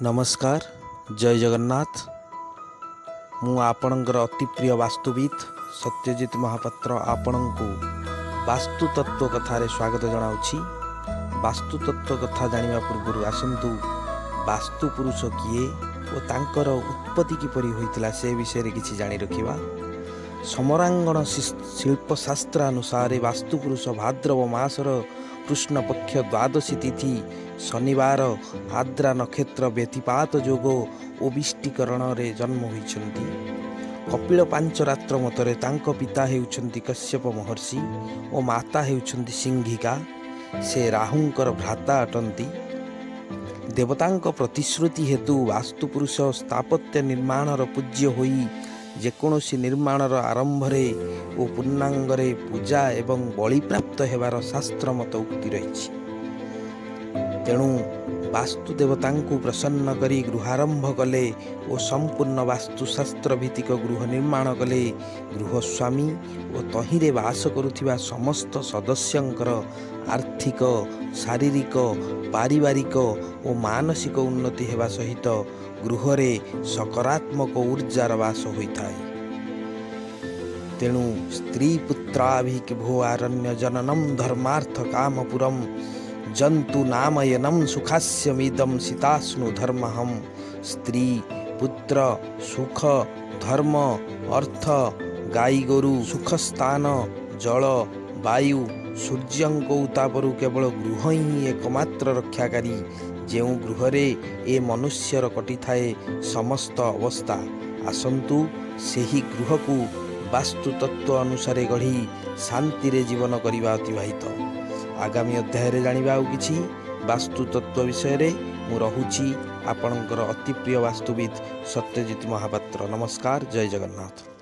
ନମସ୍କାର, ଜୟ ଜଗନ୍ନାଥ। ମୁଁ ଆପଣଙ୍କର ଅତି ପ୍ରିୟ ବାସ୍ତୁବିତ୍ ସତ୍ୟଜିତ ମହାପାତ୍ର ଆପଣଙ୍କୁ ବାସ୍ତୁତତ୍ତ୍ୱ କଥାରେ ସ୍ୱାଗତ ଜଣାଉଛି। ବାସ୍ତୁତତ୍ତ୍ୱ କଥା ଜାଣିବା ପୂର୍ବରୁ ଆସନ୍ତୁ ବାସ୍ତୁ ପୁରୁଷ କିଏ ଓ ତାଙ୍କର ଉତ୍ପତ୍ତି କିପରି ହୋଇଥିଲା, ସେ ବିଷୟରେ କିଛି ଜାଣି ରଖିବା। ସମରାଙ୍ଗଣ ଶିଳ୍ପଶାସ୍ତ୍ର ଅନୁସାରେ ବାସ୍ତୁପୁରୁଷ ଭାଦ୍ରବ ମାସର କୃଷ୍ଣପକ୍ଷ ଦ୍ୱାଦଶୀ ତିଥି ଶନିବାର, ଆଦ୍ରା ନକ୍ଷତ୍ର, ବ୍ୟତିପାତ ଯୋଗ ଓ ବିଷ୍ଟିକରଣରେ ଜନ୍ମ ହୋଇଛନ୍ତି। କପିଳ ପାଞ୍ଚରାତ୍ର ମତରେ ତାଙ୍କ ପିତା ହେଉଛନ୍ତି କଶ୍ୟପ ମହର୍ଷି ଓ ମାତା ହେଉଛନ୍ତି ସିଂହିକା। ସେ ରାହୁଙ୍କର ଭ୍ରାତା ଅଟନ୍ତି। ଦେବତାଙ୍କ ପ୍ରତିଶ୍ରୁତି ହେତୁ ବାସ୍ତୁପୁରୁଷ ସ୍ଥାପତ୍ୟ ନିର୍ମାଣର ପୂଜ୍ୟ ହୋଇ ଯେକୌଣସି ନିର୍ମାଣର ଆରମ୍ଭରେ ଓ ପୂର୍ଣ୍ଣାଙ୍ଗରେ ପୂଜା ଏବଂ ବଳିପ୍ରାପ୍ତ ହେବାର ଶାସ୍ତ୍ରମତ ଉକ୍ତି ରହିଛି। ତେଣୁ ବାସ୍ତୁ ଦେବତାଙ୍କୁ ପ୍ରସନ୍ନ କରି ଗୃହାରମ୍ଭ କଲେ ଓ ସମ୍ପୂର୍ଣ୍ଣ ବାସ୍ତୁଶାସ୍ତ୍ର ଭିତ୍ତିକ ଗୃହ ନିର୍ମାଣ କଲେ ଗୃହସ୍ୱାମୀ ଓ ତହିଁରେ ବାସ କରୁଥିବା ସମସ୍ତ ସଦସ୍ୟଙ୍କର ଆର୍ଥିକ, ଶାରୀରିକ, ପାରିବାରିକ ଓ ମାନସିକ ଉନ୍ନତି ହେବା ସହିତ ଗୃହରେ ସକାରାତ୍ମକ ଉର୍ଜାର ବାସ ହୋଇଥାଏ। ତେଣୁ ସ୍ତ୍ରୀ ପୁତ୍ରାଭିକ ଭୋ ଆରଣ୍ୟ ଜନନମ ଧର୍ମାର୍ଥ କାମପୁରମ ଜନ୍ତୁ ନାମୟନମ ସୁଖାସ୍ୟମିଦମ ସୀତାସ୍ନୁ ଧର୍ମହମ। ସ୍ତ୍ରୀ, ପୁତ୍ର, ସୁଖ, ଧର୍ମ, ଅର୍ଥ, ଗାଈ ଗୋରୁ, ସୁଖସ୍ଥାନ, ଜଳ, ବାୟୁ, ସୂର୍ଯ୍ୟଙ୍କ ଉତ୍ତାପରୁ କେବଳ ଗୃହ ହିଁ ଏକମାତ୍ର ରକ୍ଷାକାରୀ, ଯେଉଁ ଗୃହରେ ଏ ମନୁଷ୍ୟର କଟିଥାଏ ସମସ୍ତ ଅବସ୍ଥା। ଆସନ୍ତୁ ସେହି ଗୃହକୁ ବାସ୍ତୁତତ୍ତ୍ୱ ଅନୁସାରେ ଗଢ଼ି ଶାନ୍ତିରେ ଜୀବନ କରିବା ଅତିବାହିତ। ଆଗାମୀ ଅଧ୍ୟାୟରେ ଜାଣିବା ଆଉ କିଛି ବାସ୍ତୁତତ୍ତ୍ୱ ବିଷୟରେ। ମୁଁ ରହୁଛି, ଆପଣଙ୍କର ଅତି ପ୍ରିୟ ବାସ୍ତୁବିତ୍ ସତ୍ୟଜିତ ମହାପାତ୍ର। ନମସ୍କାର, ଜୟ ଜଗନ୍ନାଥ।